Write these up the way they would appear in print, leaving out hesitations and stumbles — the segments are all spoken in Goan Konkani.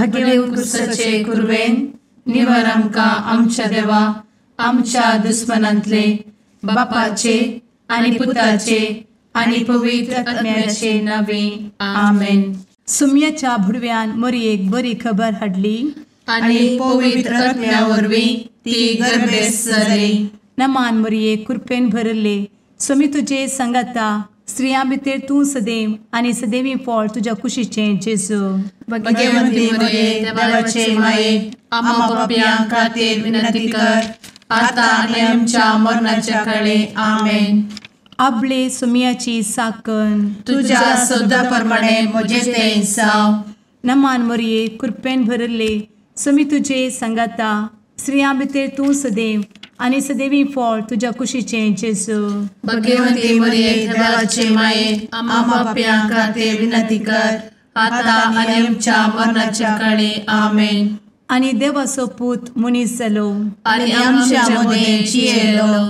भगेव कुरवेन निवर आमकां आमच्या देवा आमच्या दुस्मनांतले बापाचे आनी पुताचे आनी पवित्र आत्म्याचे नावे आमेन. सुम्याच्या भुडव्यान मोरयेक बरी खबर हाडली आनी पवित्र आत्म्या वरवीं ती गर्भेस्त जाली. नमान मोरये, कृपेन भरले, स्वामी तुजे संगाता, स्त्रियां भितर तूं सदैव आनी सदैवी फळ तुज्या कुशीचें जेजू. भगवंती मोरये, देवाचे माये, आम्हा पापयां खातीर विनंती कर आता आनी आमच्या मरणाच्या काळे. आमेन. आपले सुम्याची साकन तुज्या सदा प्रमाणे म्हजें तें जावं. नमान मोरये, कृपेन भरले, स्वामी तुजे संगाता, स्त्रियां भितर तूं सदैव आनी सदैवी फळ तुज्या कुशीचें जेजू. भगवंती मोरये, देवाचे माये, आम्हा पापयां खातीर विनंती कर आता आनी आमच्या मरणाच्या काळे. आमेन. आनी देवाचो पूत मनीस जालो आनी आमच्या मदें जियेलो.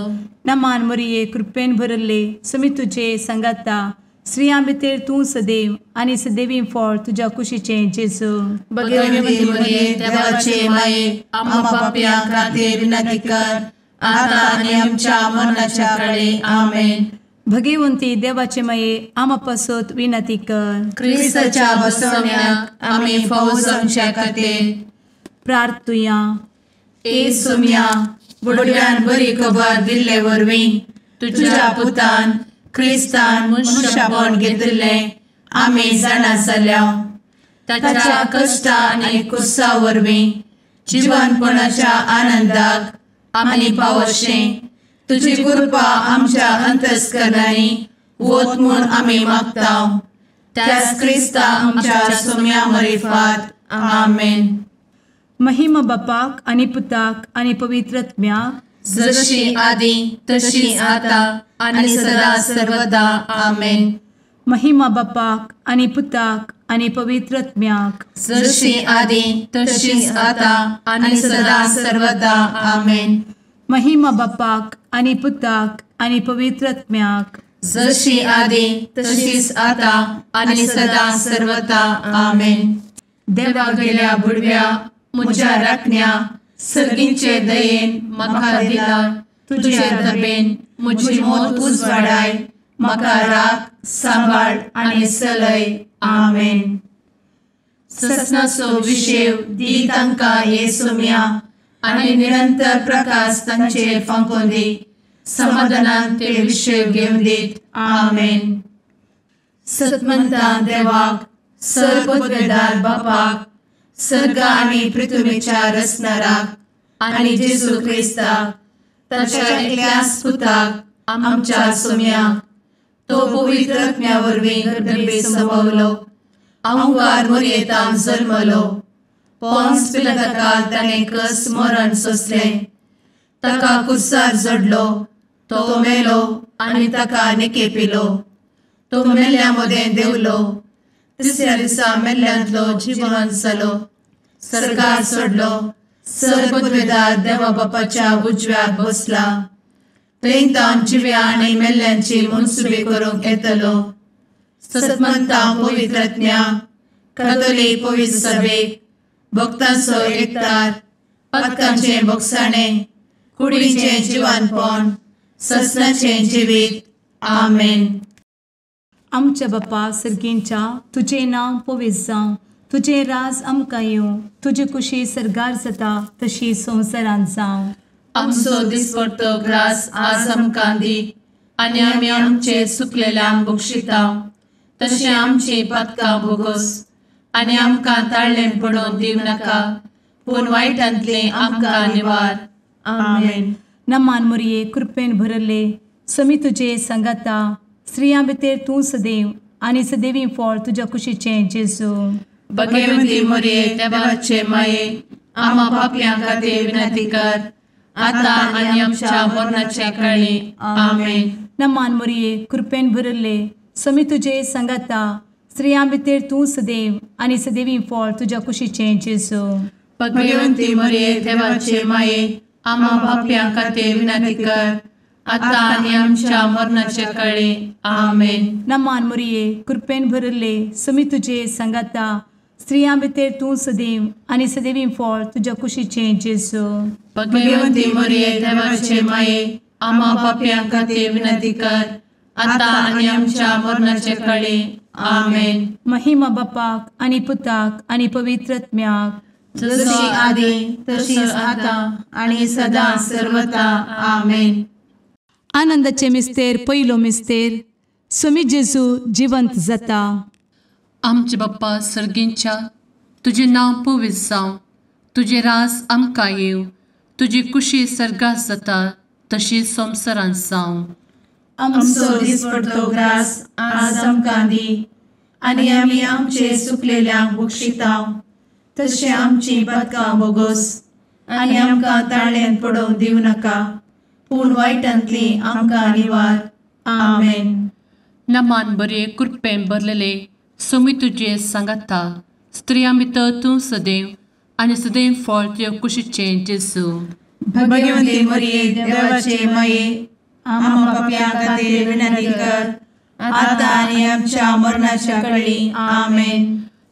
नमान मोरये, कृपेन भरले, स्वामी तुजे संगाता, स्त्रियां भितर तूं सदैव आनी सदैवी फळ तुज्या कुशीचें जेजू. भगवंती मोरये, देवाचे माये, आम्हा पापयां खातीर विनंती कर आता आनी आमच्या मरणाच्या काळे. आमेन. भगवंती देवाचे माये, आम्हा पासत विनंती कर. क्रिस्ताच्या बसवण्याक आमी फावो जावच्या खातीर प्रार्थुया. ए सुम्या, बुडव्यान बरी खबर दिल्ले वरवीं तुज्या पुतान क्रिस्तान मनशापण घेतिल्लें आमी जाणा जाल्या. ताच्या कश्टा आनी कुसा वरवीं जिवनपणाच्या आनंदाक आमी पावशें तुजी कृपा आमच्या अंतस्करणांनी वत म्हूण आमी मागता. त्याच क्रिस्ता आमच्या सुम्या मरिफात. आमेन. महिमा बापाक आनी पुताक आनी पवित्र आत्म्याक, जशी आदी तशी आता आनी सदा सर्वदा. आमेन. महिमा बापाक आनी पुताक आनी पवित्र आत्म्याक, जशी आदी तशी आता आनी सदा सर्वदा. आमेन. महिमा बापाक आनी पुताक आनी पवित्र आत्म्याक, जशी आदी तशीच आता आनी सदा सर्वदा. आमेन. देवा गेल्या बुडव्या म्हज्या राखण्या सर्गींचे दयेन म्हाका दिला तुजे दबेन म्हजी मोत उजवाडाय, म्हाका राख सांबाळ आनी सलय. आमेन. ससनाचो विशेव दी तांकां हे सुम्या आनी निरंतर प्रकाश तांचेर फांकोवन दी, समाधानान ते विशेव घेवन दीत. आमेन. सतमंता देवाक, सर्वपदवेदार बापाक, सर्ग आनी पृथ्वीच्या रचणाराक आनी जेजू क्रिस्ताक ताच्या एकल्याच पुताक आमच्या सुम्याक, तो पवित्र आत्म्या वरवीं गर्भे संभवलो, अहंकार मोरयेतान जल्मलो, पोन्स पिलाताकाल ताणें कस मरण सोंसलें, ताका कुर्सार जडलो, तो मेलो आनी ताका निकेपिलो, तो मेल्ल्या मदें देंवलो, तिसऱ्या दिसा मेल्ल्यांतलो जिवन जालो, सर्गार सोडलो, सर्वपदवेदार देवा बापाच्या उजव्याक बसला, थंय तावन जिव्या आनी मेल्ल्यांची मनसुबी करूंक येतलो. सतमंता पवित्र आत्म्या, कातोलीक पवित्र सभेक, भक्तांचो एकतार, पातकांचें भोगसाणें, कुडीचें जिवानपण, ससनाचें जिवीत. आमेन. आमच्या बापा सर्गींच्या, तुजें नांव पवित्र जावं, तुजें राज आमकां येवं, तुजी कुशी सर्गार जाता तशी संवसारांत जावं. आमचो दिसपडतो ग्रास आज आमकां दी आनी आमी आमचे सुकलेल्यांक बक्षिता तशें आमची पातकां भोगोस आनी आमकां ताळ्ळें पडोवन दिवं नाका, पूण वायटांतलें आमकां निवार. आमेन. नमान मोरये, कृपेन भरले, स्वामी तुजे संगाता, स्त्रियां भितर तूं सदैव आनी सदैवी फळ तुज्या कुशीचें जेजू. भगवंती मोरये, देवाचे माये, आम्हा पापयां खातीर विनंती कर आता आनी आमच्या मरणाच्या काळी. आमेन. नमान मोरये, कृपेन भरले, स्वामी तुजे संगाता, स्त्रियां भितर तूं सदैव आनी सदैवी फळ तुज्या कुशीचें जेजू. भगवंती मोरये, देवाचे माये, आम्हा पापयां खातीर विनंती कर आता आनी आमच्या मरणाच्या काळी. आमेन. नमान मोरये, कृपेन भरले, स्वामी तुजे संगाता, स्त्रियां भितर तूं सदैव आनी सदैवी फळ तुज्या कुशीचें जेजू. भगवंती मरिये देवाचे माये, आम्हा पापयां खातीर विनंती कर, आतां आनी आमच्या मरणाचे कळे. आमेन. महिमा बापाक आनी पुताक आनी पवित्र आत्म्याक, जशी आदी तशीच आतां आनी सदां सर्वता. आमेन. आनंदाचे मिस्तेर पयलो मिस्तेर, स्वामी जेजू जिवंत जाता. आमचे बाप्पा सर्गींच्या, तुजें नांव पवित्र जावं, तुजें रास आमकां येवं, तुजी कुशी सर्गात जाता तशी संवसारांत जावं. आमचो दिसपडतो ग्रास आज आमकां दी, आनी आमी आमचे सुकलेल्यांक बक्षिता तशें आमची पातकां बोगोस, आनी आमकां ताळ्यांत पडोवंक दिवं नाका, पूण वायटांतली आमकां निवार. आमेन. नमान बरे कृपेन भरलेले स्वामी तुजे सांगाता, स्त्रियां भितर तूं सदैव आनी सदैव फळ तुजे कुशीचें जेजू. भगवंती मरिये देवाचे माये, आम्हा पापयां खातीर विनंती कर, आतां आनी आमच्या मरणाच्या कळी. आमेन.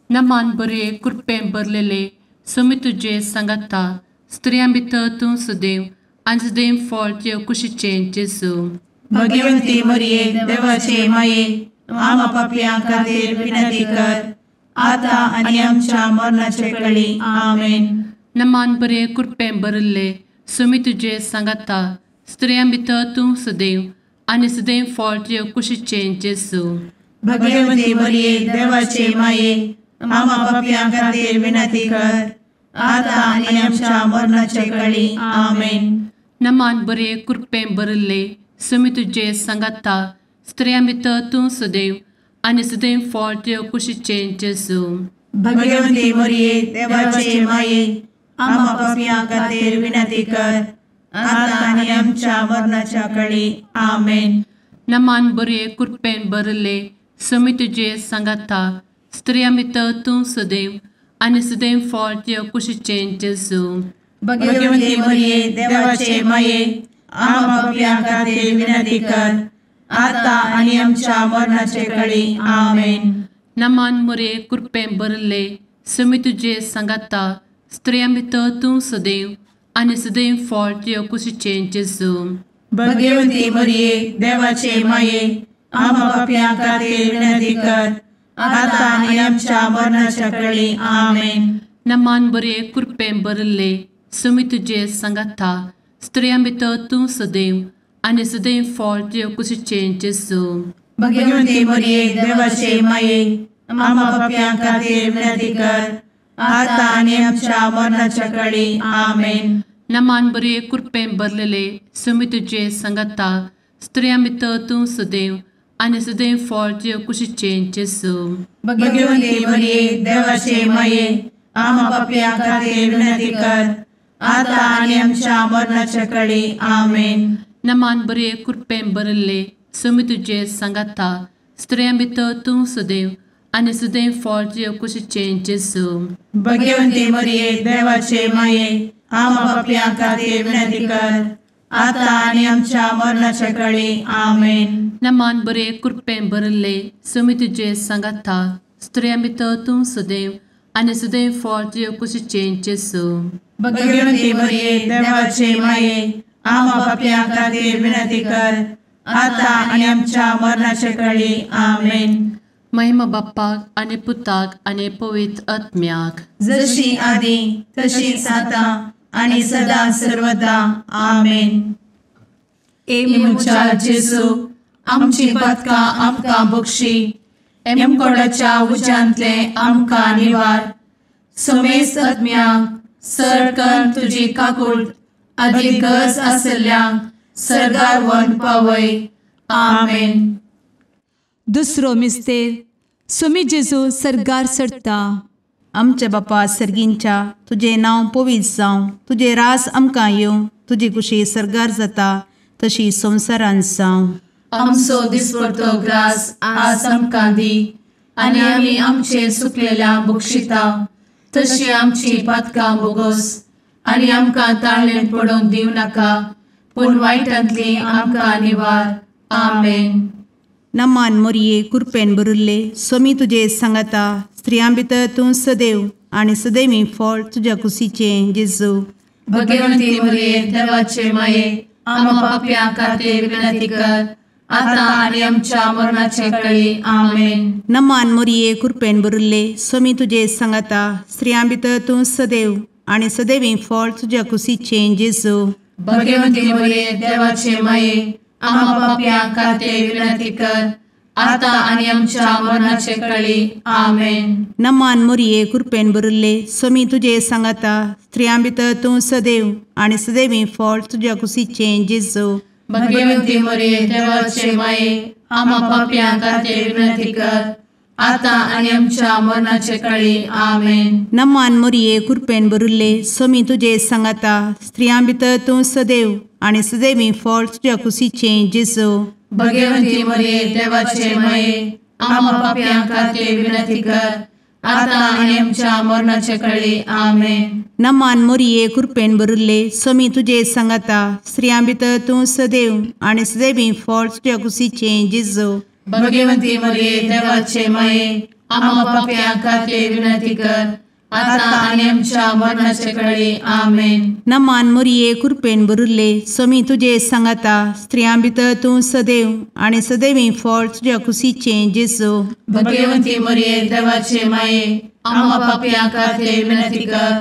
नमान बरे कृपेन भरलेले स्वामी तुजे सांगाता, स्त्रियां भितर तूं सदैव आनी सदैव फळ तुजे कुशीचें जेजू. भगवंती मरिये देवाचे माये, आम्हा पापयां खातीर विनंती कर, आतां आनी आमच्या मरणाचे कळी. आमेन. नमान बरे कृपेन भरिल्ले स्वामी तुजे सांगाता, स्त्रियां भितर तूं सदैव आनी सदैव फळ तुजे कुशीचें जेजू. भगवंती मरिये देवाचे माये, आम्हा पापयां खातीर विनंती कर, आतां आनी आमच्या मरणाचे कळी. आमेन. नमान बरे कृपेन भरिल्ले स्वामी तुजे सांगाता, स्त्रियां भितर तूं सदैव आनी सदैव फळ तुजे कुशीचें जेजू. भगवंती मरिये देवाचे माये, आम्हा पापयां खातीर विनंती कर, आतां आनी आमच्या मरणाच्या कळी. आमेन. नमान बरे कृपेन भरिल्ले स्वामी तुजे सांगाता, स्त्रियां भितर तूं सदैव आनी सदैव फळ तुजे कुशीचें जेजू. भगवंती मरिये देवाचे माये, आम्हा पापयां खातीर विनंती कर, आतां आनी आमच्या मरणाचे कळी. आमेन. नमान मरिये कृपेन भरिल्ले स्वामी तुजे सांगाता, स्त्रियां भितर तूं सदैव आनी सदैव फळ तुजे कुशीचें जेजू. भगवंती मरिये देवाचे माये, आम्हा पापयां खातीर विनंती कर, आतां आनी आमच्या मरणाच्या कळी. आमेन. नमान बरे कृपेन भरिल्ले स्वामी तुजे सांगाता, स्त्रियां भितर तूं सदैव आनी सदैव फळ तुजे कुशीचें जेजू. भगवंती मरिये देवाचे माये, आम्हा पापयां खातीर विनंती कर, आतां आनी आमच्या मरणाच्या कळी. आमेन. नमान बरे कृपेन भरलेले स्वामी तुजे सांगाता, स्त्रियां भितर तूं सदैव आनी सदैव फळ तुजे कुशीचें जेजू. भगवंती मरिये देवाचे माये, आम्हा पापयां खातीर विनंती कर, आतां आनी आमच्या मरणाच्या कळी. आमेन. नमान बरे कृपेन भरिल्ले स्वामी तुजे सांगाता, स्त्रियां भितर तूं सदैव आनी सदैव फळ तुजे कुशीचें जेजू. भगवंती मरिये देवाचे माये, आम्हा पापयां खातीर विनंती कर, आतां आनी आमच्या मरणाच्या कळी. आमेन. नमान बरे कृपेन भरिल्ले स्वामी तुजे सांगाता, स्त्रियां भितर तूं सदैव आनी सदैव फळ तुजे कुशीचें जेजू. भगवंती मरिये देवाचे माये, आम्हा पापयां खातीर विनंती कर, आतां आनी आमच्या मरणाच्या कळी. आमेन. महिमा बाप्पाक आनी पुताक आनी पवित्र आत्म्याक, जशी आदी तशीच आतां आनी सदां सर्वदा. आमेन. ए म्हज्या जेजू, आमची पातकां आमकां बक्षी, एमकोडाच्या उज्यांतले आमकां निवार, समेस्त आत्म्यांक सरकन तुजी काकूट आदी गरज आशिल्ल्यांक सर्गार व्हरून पावय. आमेन. दुसरो मिस्तेर, स्वामी जेजू सर्गार चडटा. आमच्या बापा सर्गींच्या, तुजें नांव पवित्र जावं, तुजें रास आमकां येवं, तुजी कुशी सर्गार जाता तशी संवसारांत जावं. आमचो दिसपडतो ग्रास आज आमकां दी, आनी आमी आमचे सुकलेल्या बक्षिता तशी आमची पातकां बोगोस, आनी आमकां ताळ्ळेंत पडोवंक दिवं नाका, पूण वायटांतली आमकां निवार. आमेन. नमान मोरये कुरपेन बरुल्ले सोमी तुजे सांगाता स्त्रियां भितर तूं सदैव आनी सदैवी फळ तुज्या कुशीचें जेजू। भगवंती मरिये देवाचे माये आम्हा पाप्यां खातीर विनंती कर आता आनी आमच्या मरणाचे वेळी। आमेन। नमान मोरये कुरपेन बरुल्ले सोमी तुजे सांगाता स्त्रियां भितर तूं सदैव आनी सदैवी फळ तुज्या कुशीचें जेजू। भगवंती मरिये देवाचे माये आम्हा पाप्यां खातीर विनंती कर आता आनी आमच्या मरणाचे वेळी। आमेन। नमान मोरये कुरपेन बरुल्ले सोमी तुजे सांगाता स्त्रियां भितर तूं सदैव आनी सदैवी फळ तुज्या कुशीचें जेजू। भगवंती मरिये देवाचे माये आम्हा पाप्यां खातीर विनंती कर आता आनी आमच्या मरणाचे वेळी। आमेन। नमान मोरये कुरपेन बरुल्ले सोमी तुजे सांगाता स्त्रियां भितर तूं सदैव आनी सदैवी फळ तुज्या कुशीचें जेजू। भगवंती मरिये देवाचे माये आम्हा पाप्यां खातीर विनंती कर आता आनी आमच्या मरणाचे वेळी। आमेन। नमान मोरये कुरपेन बरुल्ले सोमी तुजे सांगाता स्त्रियां भितर तूं सदैव आनी सदैवी फळ तुज्या कुशीचें जेजू। भगवंती मरिये देवाचे माये आम्हा पाप्यां खातीर विनंती कर आता आनी आमच्या मरणाचे वेळी। आमेन। नमान मोरये कुरपेन बरुल्ले सोमी तुजे सांगाता स्त्रियां भितर तूं सदैव आनी सदैवी फळ तुज्या कुशीचें जेजू। भगवंती मरिये देवाचे माये आम्हा पाप्यां खातीर विनंती कर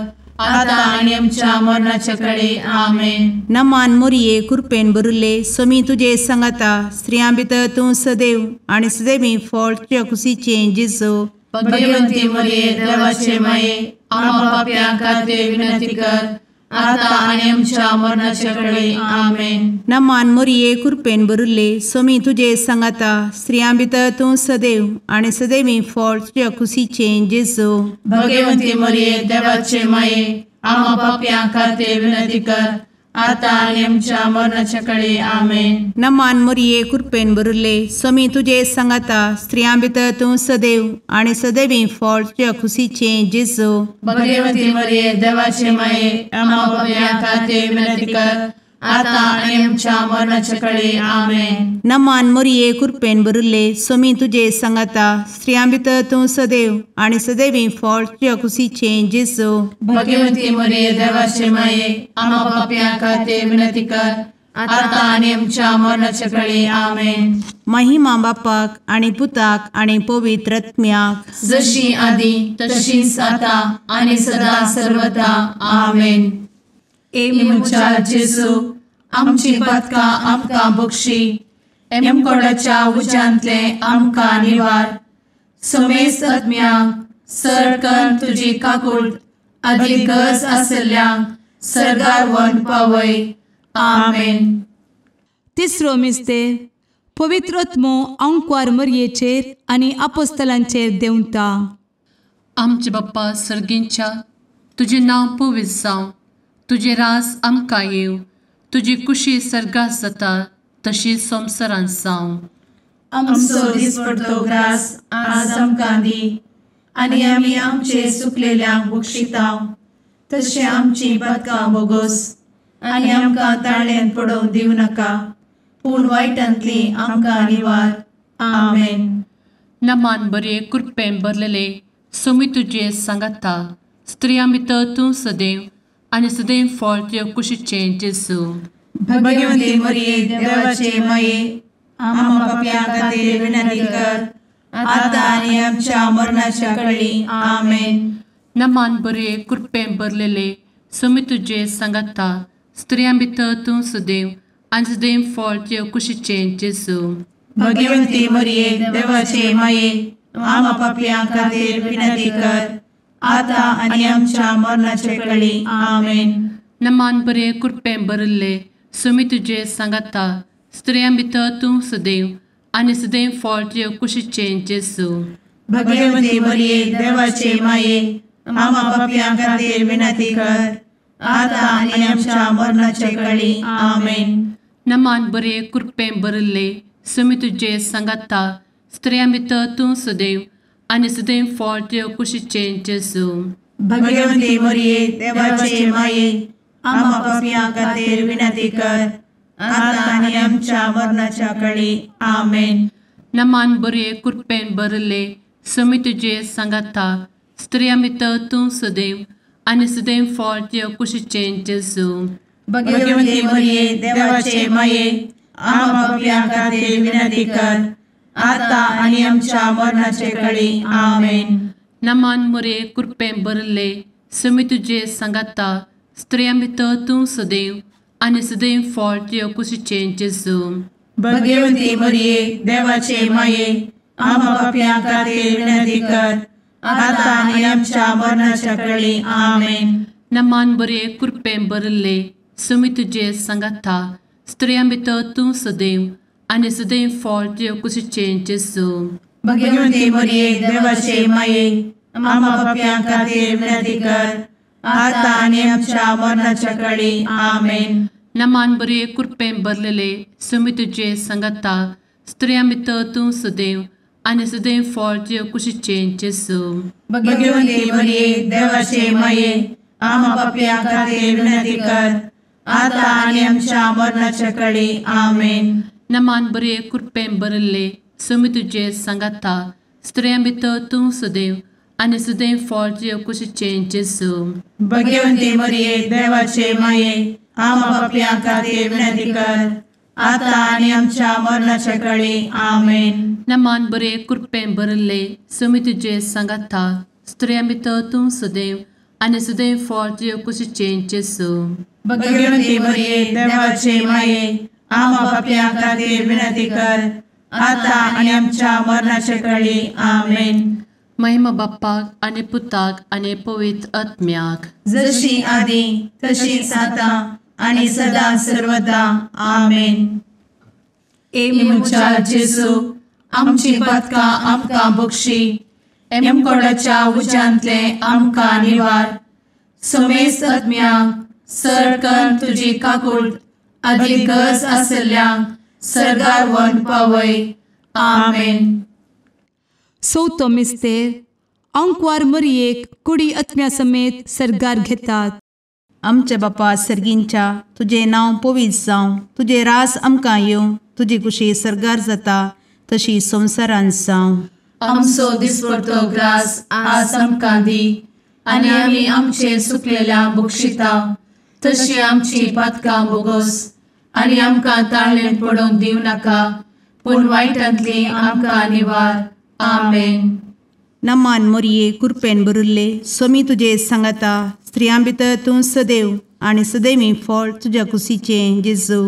आता आनी आमच्या मरणाचे वेळी। आमेन। नमान मोरये कुरपेन बरुल्ले सोमी तुजे सांगाता स्त्रियां भितर तूं सदैव आनी सदैवी फळ तुज्या कुशीचें जेजू। भगवंती मरिये देवाचे माये आम्हा पाप्यां खातीर विनंती कर आता आनी आमच्या मरणाचे वेळी। आमेन। नमान मोरये कुरपेन बरुल्ले सोमी तुजे सांगाता स्त्रियां भितर तूं सदैव आनी सदैवी फळ तुज्या कुशीचें जेजू। भगवंती मरिये देवाचे माये आम्हा पाप्यां खातीर विनंती कर आता आनी आमच्या मरणाचे वेळी। आमेन। नमान मोरये कुरपेन बरुल्ले सोमी तुजे सांगाता स्त्रियां भितर तूं सदैव आनी सदैवी फळ तुज्या कुशीचें जेजू। भगवंती मरिये देवाचे माये आम्हा पाप्यां खातीर विनंती कर आता आनी आमच्या मरणाचे वेळी। आमेन। नमान मोरये कुरपेन बरुल्ले सोमी तुजे सांगाता स्त्रियां भितर तूं सदैव आनी सदैवी फळ तुज्या कुशीचें जेजू। भगवंती मरिये देवाचे माये आम्हा पाप्यां खातीर विनंती कर आता आनी आमच्या मरणाचे वेळी। आमेन। महिमा बापाक आनी पुताक आनी पवित्र आत्म्याक, जशी आदी तशीच आता आनी सदा सर्वदा। आमेन। ए म्हज्या जेजू आमची पातकां आमकां बक्षी, एमकोडाच्या उज्यांतले आमकां निवार, समेस्त आत्म्यांक सरकन तुजी काकूट आदी गरज आसल्ल्यांक सर्गार व्हरून पावय। आमेन। तिसरो मिस्तेर पवित्र आत्मो आंकवार मरयेचेर आनी आपोस्तलांचेर देंवता। आमचे बाप्पा सर्गींच्या तुजें नांव पवित्र जावं, तुजें रास आमकां येवं, तुजी कुशी सर्गात जाता तशी संवसारांत जावं। आमचो दिसपडतो ग्रास आज आमकां दी आनी आमी आमचे सुकलेल्यांक बक्षितांव तशें आमची पातकां बोगोस आनी आमकां ताळ्यान पडोवंक दिवं नाका पूण वायटांतली आमकां निवार। आमेन। नमान बरे कुरपेन भरलेले सोमी तुजे सांगाता स्त्रियां भितर तूं सदैव आनी सदैव फळ तुज्या कुशीचें जेजू। भगवंती मरिये देवाचे माये आम्हा पाप्यां खातीर विनंती कर आता आनी आमच्या मरणाच्या वेळी। आमेन। नमान बरे कुरपेन भरलेले सोमी तुजे सांगाता स्त्रियां भितर तूं सदैव आनी सदैव फळ तुज्या कुशीचें जेजू। भगवंती मरिये देवाचे माये आम्हा पाप्यां खातीर विनंती कर आता आनी आमच्या मरणाचे वेळी। आमेन। नमान बरे कुरपेन भरिल्ले सोमी तुजे सांगाता स्त्रियां भितर तूं सदैव आनी सदैव फळ तुज्या कुशीचें जेजू। भगवंती मरिये देवाचे माये आम्हा पाप्यां खातीर विनंती कर आता आनी आमच्या मरणाचे वेळी। आमेन। नमान बरे कुरपेन भरिल्ले सोमी तुजे सांगाता स्त्रियां भितर तूं सदैव आनी सदैव फळ तुज्या कुशीचें जेजू। भगवंती मरिये देवाचे माये आम्हा पाप्यां खातीर विनंती कर आता आनी आमच्या मरणाच्या वेळी। आमेन। नमान बरे कृपेन भरले स्वामी तुजे सांगाता स्त्रियां भितर तूं सदैव आनी सदैव फळ तुज्या कुशीचें जेजू। भगवती मरिये देवाचे माये आम्हा पाप्यां खातीर विनंती कर आता आनी आमच्या मरणाचे कळी। आमेन। नमान मरिये कृपेन भरले स्वामी तुजे सांगाता स्त्रियां भितर तूं सदैव आनी सदैव फळ तुज्या कुशीचें जेजू। भगवती मरिये देवाचे माये आम्हा पाप्यां खातीर विनंती कर आता आनी आमच्या मरणाच्या कळी। आमेन। नमान बरे कृपेन भरले स्वामी तुजे सांगाता स्त्रियां भितर तूं सदैव आनी सदैव फळ तुज्या कुशीचें जेजू। भगवती मरिये देवाचे माये आम्हा पाप्यां खातीर विनंती कर आता आनी आमच्या मरणाच्या कळी। आमेन। नमान बरे कृपेन भरलेले स्वामी तुजे सांगाता स्त्रियां भितर तूं सदैव आनी सदैव फळ तुज्या कुशीचें जेजू। भगवती मरिये देवाचे माये आम्हा पाप्यां खातीर विनंती कर आता आनी आमच्या मरणाच्या कळी। आमेन। नमान बरे कृपेन भरले स्वामी तुजे सांगाता स्त्रियां भितर तूं सदैव आनी सदैव फळ तुज्या कुशीचें जेजू। भगवती मरिये देवाचे माये आम्हा पाप्यां खातीर विनंती कर आता आनी आमच्या मरणाच्या कळी। आमेन। नमान बरे कृपेन भरले स्वामी तुजे सांगाता स्त्रियां भितर तूं सदैव आनी सदैव फळ तुज्या कुशीचें जेजू। भगवती मरिये देवाचे माये आम्हा पाप्यां खातीर विनंती कर आता आनी आमच्या मरणाच्या कळी। आमेन। महिमा बाप्पाक आनी पुताक आनी पवित्र आत्म्याक, जशी आदी तशीच आता आनी सदा सर्वदा। आमेन। ए म्हज्या जेजू आमची पातकां आमकां बक्षी, एमकोडाच्या उज्यांतले आमकां निवार, समेस्त आत्म्यांक सरकन तुजी काकूट आदी गरज आसल्ल्यांक सर्गार व्हरून पावय। आमेन। चवथो मिस्तेर आंकवार मरियेक कुडी आत्म्या समेत सर्गार घेतात। आमच्या बापा सर्गींच्या तुजें नांव पवित्र जावं, तुजें राज आमकां येवं, तुजी कुशी सर्गार जाता तशी संवसारांत जावं। आमचो दिसपडतो ग्रास आज आमकां दी आनी आमी आमचे सुकलेल्या बक्षिता तशी आमची पातकां बोगस आनी आमकां ताळेन पडोवंक दिवं नाका पूण वायटांतली आमकां निवार। आमेन। नमान मोरये कृपेन भरिल्ले स्वामी तुजे सांगाता स्त्रियां भितर तूं सदैव आनी सदैवी फळ तुज्या कुशीचें जेजू।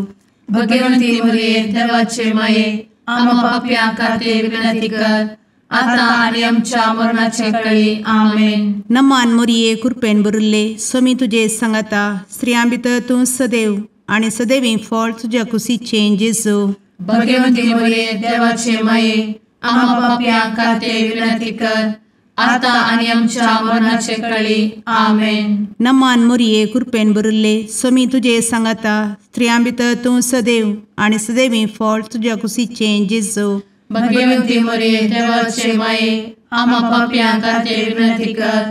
भगवंती मोरये देवाचे माये आम्हा पाप्यां खातीर विनंती कर आता आनी आमच्या मरणाचे कळी। आमेन। नमान मोरये कृपेन भरिल्ले स्वामी तुजे सांगाता स्त्रियां भितर तूं सदैव आनी सदैवी फळ तुज्या कुशीचें जेजू। भगवंती मोरये देवाचे माये आम्हा पाप्यां खातीर विनंती कर आता आनी आमच्या मरणाचे कळी। आमेन। नमान मोरये कृपेन भरिल्ले स्वामी तुजे सांगाता स्त्रियां भितर तूं सदैव आनी सदैवी फळ तुज्या कुशीचें जेजू। भगवंती मोरये देवाचे माये आम्हा पाप्यां खातीर विनंती कर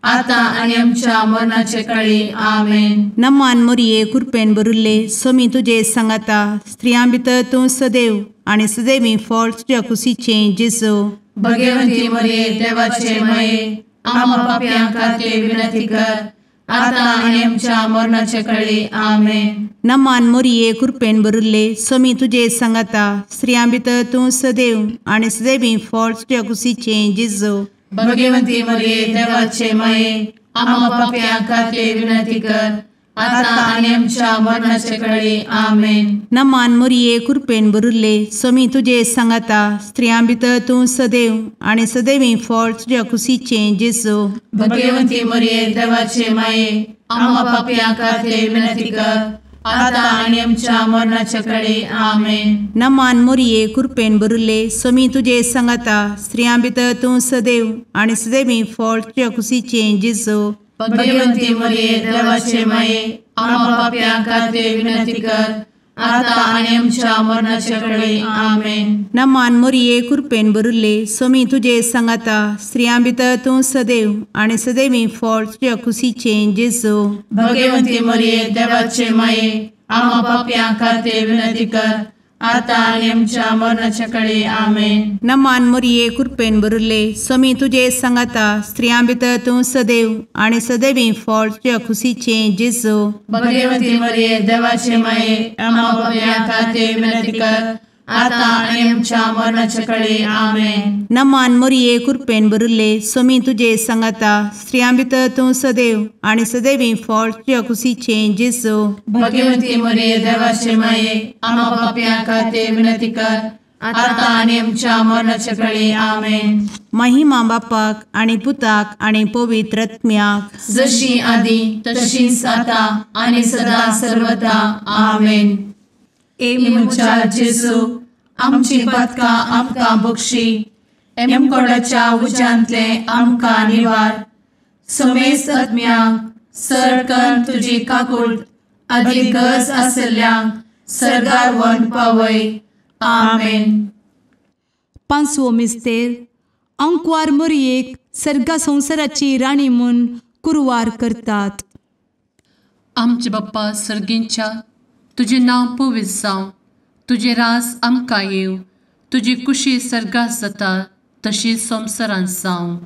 आता आनी आमच्या मरणाचे कळी। आमेन। नमान मोरये कृपेन भरिल्ले स्वामी तुजे सांगाता स्त्रियां भितर तूं सदैव आनी सदैवी फळ तुज्या कुशीचें जेजू। भगवंती मोरये देवाचे माये आम्हा पाप्यां खातीर विनंती कर आता आनी आमच्या मरणाचे कळी। आमेन। नमान मोरये कृपेन भरिल्ले स्वामी तुजे सांगाता स्त्रियां भितर तूं सदैव आनी सदैवी फळ तुज्या कुशीचें जेजू। भगवंती मोरये देवाचे माये आम्हा पाप्यां खातीर विनंती कर आता आनी आमच्या मरणाचे कळी। आमेन। नमान मोरये कृपेन भरिल्ले स्वामी तुजे सांगाता स्त्रियां भितर तूं सदैव आनी सदैवी फळ तुज्या कुशीचें जेजू। भगवंती मोरये देवाचे माये आम्हा पाप्यां खातीर विनंती कर आता आनी आमच्या मरणाचे कळी। आमेन। नमान मोरये कृपेन भरिल्ले स्वामी तुजे सांगाता स्त्रियां भितर तूं सदैव आनी सदैवी फळ तुज्या कुशीचें जेजू। भगवंती मोरये देवाचे माये आम्हा पाप्यां खातीर विनंती कर आता आनी आमच्या मरणाचे कळी। आमेन। नमान मोरये कृपेन भरिल्ले स्वामी तुजे सांगाता स्त्रियां भितर तूं सदैव आनी सदैवी फळ तुज्या कुशीचें जेजू। भगवंती मोरये देवाचे माये आम्हा पाप्यां खातीर विनंती कर आतां आनी आमच्या मरणाच्या कळे. आमेन. नमान मोरये कृपेन भरिल्ले स्वामी तुजे सांगाता, स्त्रियां भितर तूं सदैव आनी सदैवी फळ तुज्या खुशीचें जेजू. भगवती मरिये देवाचे माये, आम्हा पाप्यां खातीर विनंती कर, आतां आनी आमच्या मरणाच्या कळे. आमेन. नमान मोरये कृपेन भरिल्ले स्वामी तुजे सांगाता, स्त्रियां भितर तूं सदैव आनी सदैवी फळ तुज्या खुशीचें जेजू. भगवती मरिये देवाचे माये, आम्हा पाप्यां खातीर विनंती कर, आतां आनी आमच्या मरणाच्या कळे. आमेन. महिमा बापाक आनी पुताक आनी पवित्र आत्म्याक, जशी आदी तशीच आतां आनी सदा सर्वदा. आमेन. ए म्हज्या जेजू, आमची पातकां आमकां बक्षी, एमकोडाच्या उज्यांतले आमकां निवार, समेस्त आत्म्यांक सरकन तुजी काकूट आदी गरज आशिल्ल्यांक सर्गार व्हरून पावय. आमेन. पांचवो मिस्तेर अंकवार मोरयेक सर्गा संवसाराची राणी म्हूण कुरवार करतात. आमचे बाप्पा सर्गींच्या, तुजें नांव पवित्र जावं, तुजें राज आमकां येवं, तुजी कुशी सर्गात जाता तशी संवसारांत जावं.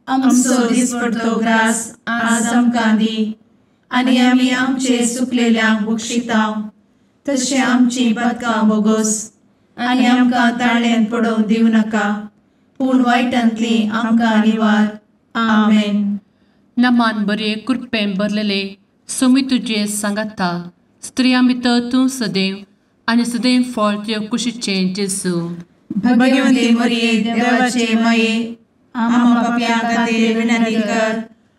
आमचो दिसपडतो ग्रास आज आमकां दी, आनी आमी आमचे सुकलेल्यांक बक्षितांव, तशें आमची पातकां बोगोस, आनी आमकां ताळ्यांत पडोवंक दिवं नाका, पूण वायटांतली आमकां निवार. आमेन. नमान बरे कृपेन भरलेले स्वामी तुजे सांगाता, स्त्रियां भितर तूं सदैव आनी सदैव फळ तुज्या कुशीचें जेजू. भगवती मरिये देवाचे माये, आम्हा पाप्यां खातीर विनंती कर,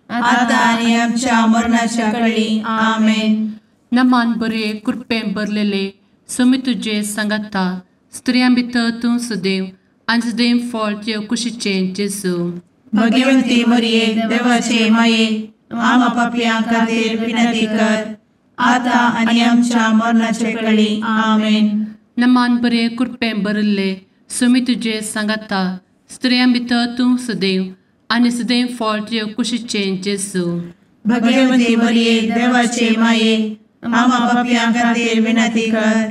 आतां आनी आमच्या मरणाच्या कळी. आमेन. नमान बरे कृपेन भरलेले स्वामी तुजे सांगाता, स्त्रियां भितर तूं सदैव आनी सदैव फळ तुज्या कुशीचें जेजू. भगवती मरिये देवाचे माये, आम्हा पाप्यां खातीर विनंती कर, आतां आनी आमच्या मरणाच्या कळी. आमेन. नमान बरे कृपेन भरिल्ले स्वामी तुजे सांगाता, स्त्रियां भितर तूं सदैव आनी सदैव फळ तुज्या कुशीचें जेजू. भगवती मरिये देवाचे माये, आम्हा पाप्यां खातीर विनंती कर,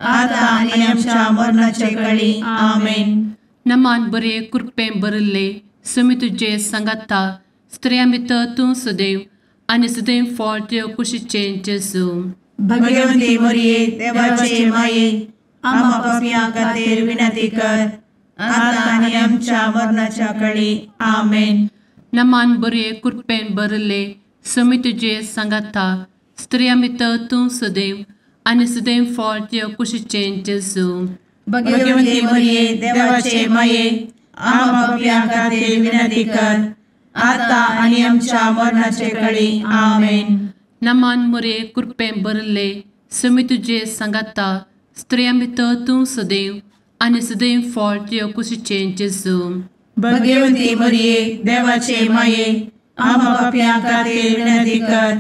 आतां आनी आमच्या मरणाच्या कळी. आमेन. नमान बरे कृपेन भरिल्ले स्वामी तुजे सांगाता, स्त्रियां भितर तूं सदैव आनी सदैव फळ तुज्या कुशीचें जेजू. भगवती मरिये देवाचे माये, आम्हा पाप्यां खातीर विनंती कर, आतां आनी आमच्या मरणाच्या कळी. आमेन. नमान बरे कृपेन भरिल्ले स्वामी तुजे सांगाता, स्त्रियां भितर तूं सदैव आनी सदैव फळ तुज्या कुशीचें जेजू. भगवती मरिये देवाचे माये, आम्हा पाप्यां खातीर विनंती कर, आतां आनी आमच्या मरणाचे कळी. आमेन. नमान मरिये कृपेन भरिल्ले स्वामी तुजे सांगाता, स्त्रियां भितर तूं सदैव आनी सदैव फळ तुज्या कुशीचें जेजू. भगवती मरिये देवाचे माये, आम्हा पाप्यां खातीर विनंती कर,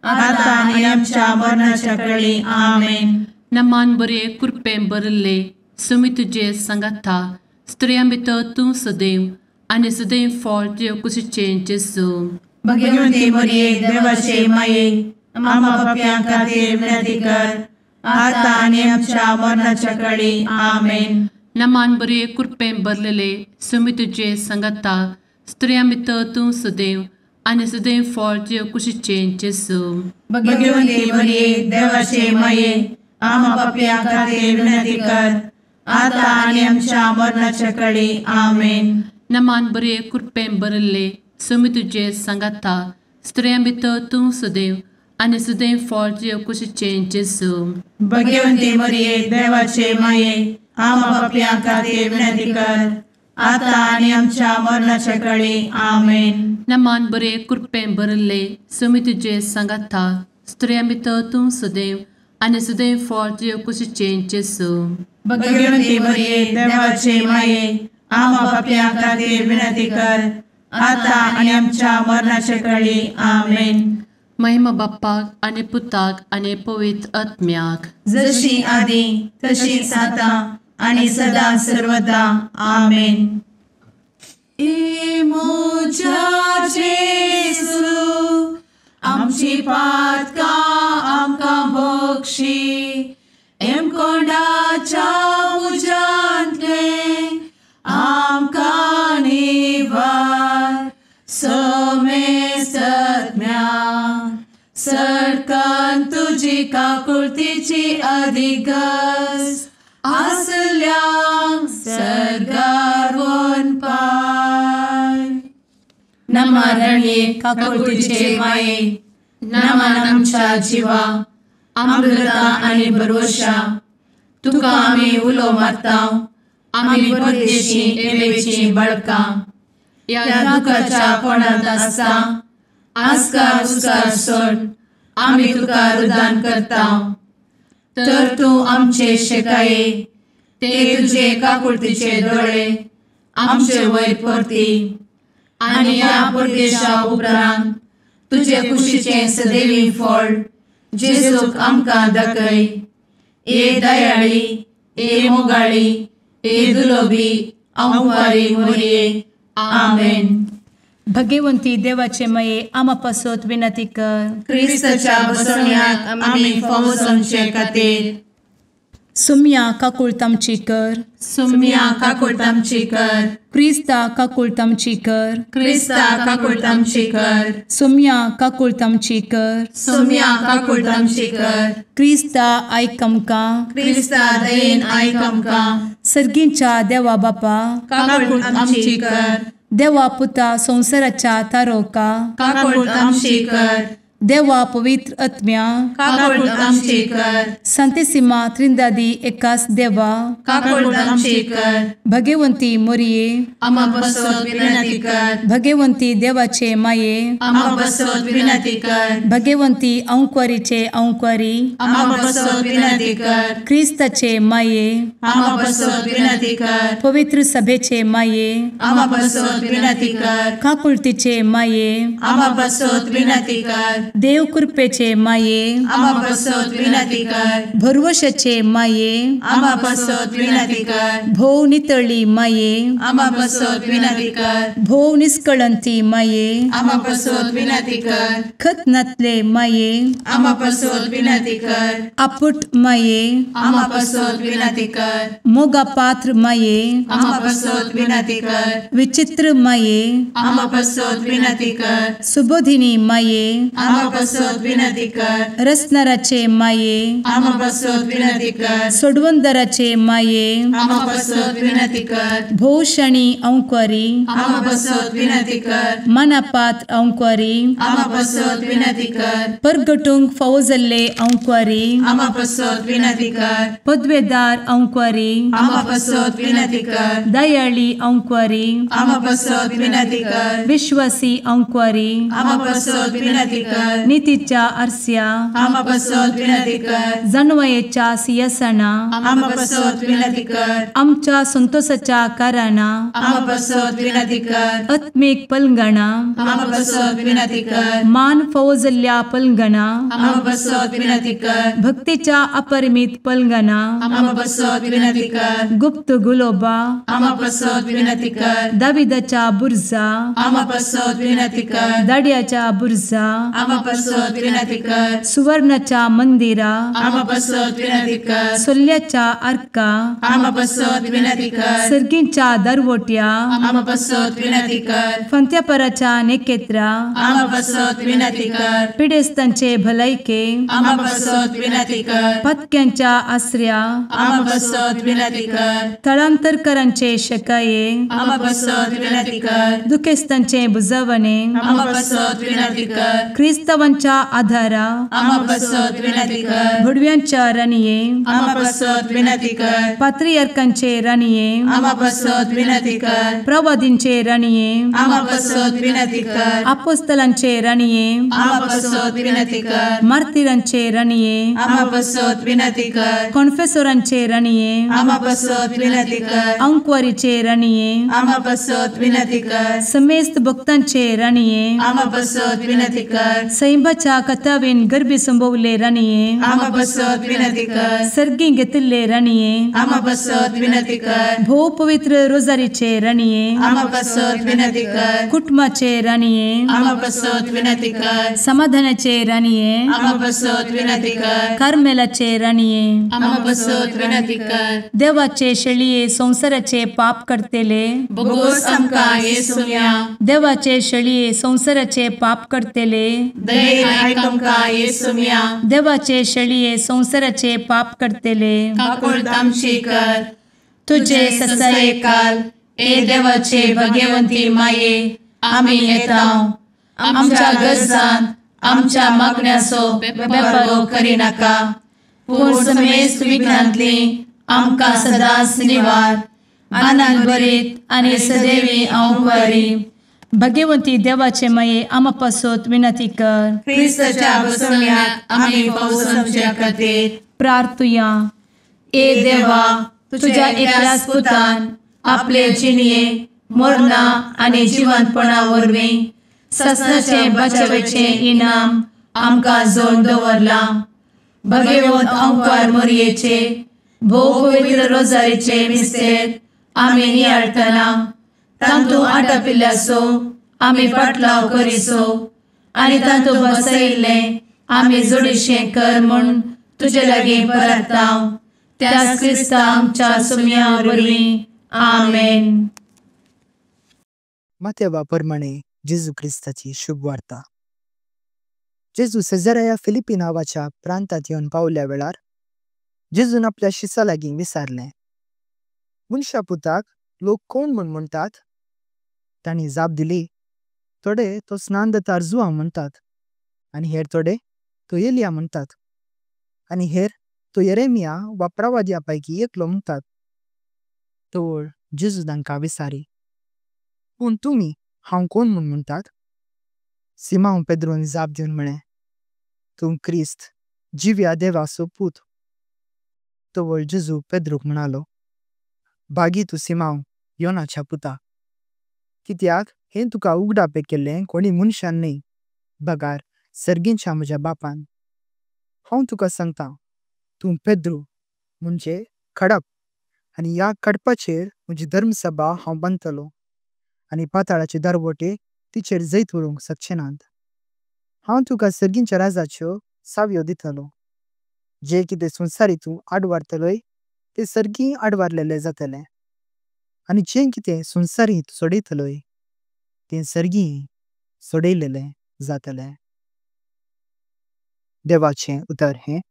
आतां आनी आमच्या मरणाच्या कळी. आमेन. नमान बरे कृपेन भरिल्ले स्वामी तुजे सांगाता, स्त्रियां भितर तूं सदैव आनी सदैव फळ तुज्या कुशीचें जेजू. भगवती मरिये देवाचे माये, आम्हा पाप्यां खातीर विनंती कर, आतां आनी आमच्या मरणाच्या कळी. आमेन. नमान बरे कृपेन भरलेले स्वामी तुजे सांगाता, स्त्रियां भितर तूं सदैव आनी सदैव फळ तुज्या कुशीचें जेजू. भगवती मरिये देवाचे माये, आम्हा पाप्यां खातीर विनंती कर, आतां आनी आमच्या मरणाच्या कळी. आमेन. नमान बरे कृपेन भरिल्ले स्वामी तुजे सांगाता, स्त्रियां भितर तूं सदैव आनी सदैव फळ तुज्या कुशीचें जेजू. भगवती मरिये देवाचे माये, आम्हा पाप्यां खातीर विनंती कर, आतां आनी आमच्या मरणाच्या कळी. आमेन. नमान बरे कृपेन भरिल्ले स्वामी तुजे सांगाता, स्त्रियां भितर तूं सदैव आनी सदैव फळ तुज्या कुशीचें जेजू. भगवती मरिये देवाचे माये, आम्हा पाप्यां खातीर विनंती कर, आतां आनी आमच्या मरणाच्या कळी. आमेन. महिमा बाप्पाक आनी पुताक आनी पवित्र आत्म्याक, जशी आदी तशीच आतां आनी सदा सर्वदा. आमेन. ए म्हज्या जेजू, आमची पातकां आमकां बक्षी, एमकोंडाच्या तुजी काकुळतीची अधिगस आसल्यांक सर्गार वनपाय. नमा रणये काकुळतीचे माये, नमन आमच्या जिवा, अमृता आनी भरवशा, तुका आमी उलो मारता, आमी परदेशी एवेची बळकां, ह्या दुखाच्या कोणांत आसता आस्कार उस्कार सोड आमी तुका रुदान करता. तर तूं आमचे शेकाये ते तुजे काकुळतीचे दोळे आमचे वयर परती आनी ह्या परदेशा उपरांत तुजे कुशीचें सदैवी फळ जेजूक आमकां दाखय. ए दयाळी, ए मोगाळी, ए दुलोबी अंवारी मोरये. आमेन. भगवंती देवाचे मये आमा पासत विनंती कर. क्रिस्ताच्या बसवण्याक आमी फावो जावचे खातीर. सुम्या काकुळत आमची कर. सुम्या काकुळत आमची कर. क्रिस्ता काकुळत आमची कर. क्रिस्ता काकुळत आमची कर. सुम्या काकुळत आमची कर. सुम्या काकुळत आमची कर. क्रिस्ता आयक आमकां. क्रिस्ता दयेन आयक आमकां. सर्गींच्या देवा बापा काकुळत आमची कर. देवा पुता संवसाराच्या तारोका काकुळत आमची कर. देवा पवित्र आत्म्या काकुळत आमची कर. संतेसिमा त्रिंदादी एकास देवा काकुळत आमची कर. भगवंती मोरये आमा पासत विनंती कर. भगवंती देवाचे माये आमा पासत विनंती कर. भगवंती अंकुरीचे अंकुरी आमा पासत विनंती कर. क्रिस्ताचे माये आमा पासत विनंती कर. पवित्र सभेचे माये आमा पासत विनंती कर. काकुळतीचे माये आमा पासत विनंती कर. देव कृपेचे माये आमा पासत विनंती कर. भरवशाचे माये आमा पासत विनंती कर. भोव नितळी माये आमा पासत विनंती कर. भोव निष्कळंती माये आमा पासत विनंती कर. खत नातले माये आमा पासत विनंती कर. आपुट माये आमा पासत विनंती कर. मोगा पात्र माये आमा पासत विनंती कर. विचित्र माये आमा पासत विनंती कर. सुबोधिनी माये आमा पासत विनंती कर. रसनाराचे माये आमा पासत विनंती कर. सोडवंदराचे माये आमा पासत विनंती कर. भोवशणी अंकुरी आमा पासत विनंती कर. मनापात्र अंकुरी आमा पासत विनंती कर. परगटूंक फावो जाल्ले अंकुरी आमा पासत विनंती कर. पदवेदार अंकुरी आमा पासत विनंती कर. दयाळी अंकुरी आमा पासत विनंती कर. विश्वासी अंकुरी आमा पासत विनंती कर. नितीच्या आरस्या आमा पासत विनंती कर. जानवयेच्या सिंहासना आमा पासत विनंती कर. आमच्या संतोषाच्या कारणा आमा पासत विनंती कर. आत्मीक पलंगणा आमा पासत विनंती कर. मान फावो जाल्ल्या पलंगणा आमा पासत विनंती कर. भक्तीच्या अपरिमित पलंगणा आमा पासत विनंती कर. गुप्त गुलोबा आमा पासत विनंती कर. दाविदाच्या बुर्जा आमा पासत विनंती कर. दाड्याच्या बुर्जा आमा पासत विनंती कर. सुवर्णाच्या मंदिरा आमा पासत विनंती कर. सोल्ल्याच्या आर्का आमा पासत विनंती कर. सर्गींच्या दरवट्या आमा पासत विनंती कर. फंत्यापराच्या नेकेत्रा आमा पासत विनंती कर. पिडेस्तांचे भलायके आमा पासत विनंती कर. पत्क्यांच्या आसऱ्या आमा पासत विनंती कर. थळांतरकरांचे शकाये आमा पासत विनंती कर. दुखेस्तांचे बुजवणे आमा पासत विनंती कर. क्रिस्तावांच्या आधारा आमा पासत विनंती कर. भुडव्यांच्या राणये आमा पासत विनंती कर. पात्रियार्कांचे राणये आमा पासत विनंती कर. प्रवादींचे राणये आमा पासत विनंती कर. आपोस्तलांचे राणये आमा पासत विनंती कर. मार्तिरांचे राणये आमा पासत विनंती कर. कॉन्फेसोरांचे राणये आमा पासत विनंती कर. अंकुवारीचे राणये आमा पासत विनंती कर. समेस्त भक्तांचे राणये आमा पासत विनंती कर. सैंबाच्या कथावेन गर्भी संभवले राणये आमा पासत विनंती कर. सर्गी घेतिल्ले राणये आमा पासत विनंती कर. भोव पवित्र रोजारीचे राणये आमा पासत विनंती कर. कुटुंबाचे राणये आमा पासत विनंती कर. समाधानाचे राणये आमा पासत विनंती कर. कार्मेलाचे राणये आमा पासत विनंती कर. देवाचे शेळये संवसाराचे पाप करतेले बोगोस आमकां येसुम्या देवाचे शेळये संवसाराचे पाप करतेले दयेन आयक आमकां येसुम्या। देवाचे शेळये संवसाराचे पाप करतले काकुळट आमची कर। तुजे ससायेकाल ए देवाचे भगवंती माये आमी येता आमच्या गरजान आमच्या मागण्याचो बेपर्वो करिनाका पूण समेस्त विघ्नांतली आमकां सदांच निवार। आनंद भरीत आनी सदैवी अंवकारी भगवंती देवाचे माये आमा पासत विनंती कर। क्रिस्ताच्या बसवण्याक आमी पावसाच्या खातीर प्रार्थुया। ए देवा तुझ्या एकल्याच पुतान आपले जिणये मरणा आनी जिवंतपणा वरवीं ससनाचे बचावेचे इनाम आमकां जोडून दवरलां। भगवंत अंकार मोरयेचे भोव पवित्र रोजारीचे मिस्तेर आमी नियाळटना तांतू आटापिल्ल्याचो आमी पाटलाव करिसो आनी तांतू बसयिल्लें आमी जोडीशें कर म्हूण तुजे लागीं परता त्याच क्रिस्ता आमच्या सुम्या वरवीं आमेन। मातेवा प्रमाणे जेजू क्रिस्ताची शुभ वार्ता। जेजू सेजाराया फिलिपी नावाच्या प्रांतात येवन पावल्या वेळार जेजून आपल्या शिसा लागीं विचारलें, मनशा पुताक लोक कोण म्हूण म्हणटात? तांणी जाप दिली, थोडे तो स्नानदातार जुआ म्हणटात आनी हेर थोडे तो एलिया म्हणटात आनी हेर तो येरेमिया वा प्रवाद्या पैकी एकलो म्हणटात। तवळ जेजू तांकां विचारी, पूण तुमी हांव कोण म्हूण म्हणटात? सिमांव पेद्रून जाप दिवन म्हळें, तूं क्रिस्त जिव्या देवाचो पूत। तवळ जेजू पेद्रूक म्हणालो, भागी तूं सिमांव योनाच्या पुता, कित्याक हें तुका उगडापें केल्लें कोणी मनशान न्हय बगार सर्गींच्या म्हज्या बापान। हांव तुका सांगता, तूं पेद्रू म्हणजे खडप आनी ह्या खडपाचेर म्हजी धर्मसभा हांव बांदतलो आनी पाताळाचे दरवटे तिचेर जैत व्हरूंक शकचे नात। हांव तुका सर्गींच्या राजाच्यो सावयो दितलो, जे कितें संवसारी तूं आडवारतलोय ते सर्गीं आडवारलेले जातले आनी जें कितें संवसारी तूं सोडयतलोय तें सर्गीं सोडयलेले जातले। देवाचें उतर हें।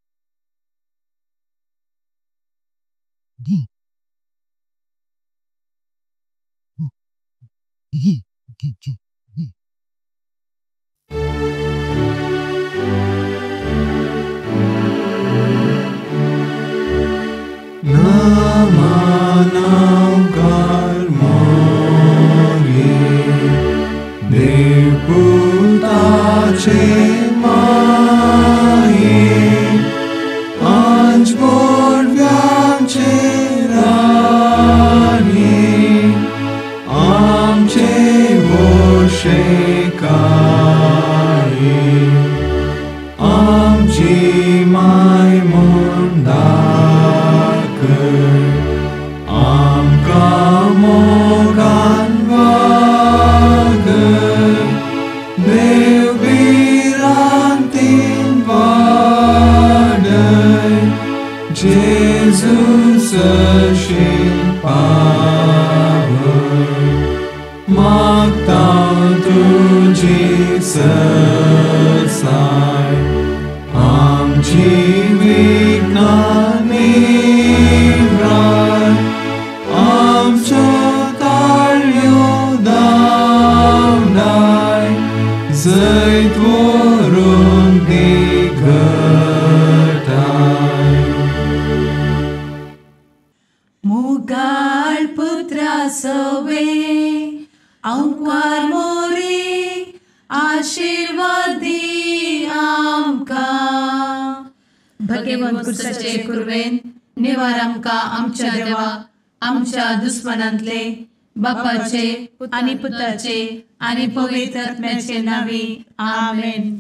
दुश्मनांतले बापाचे आनी पुताचे आनी पवित्र आत्म्याचे नांवी आमेन।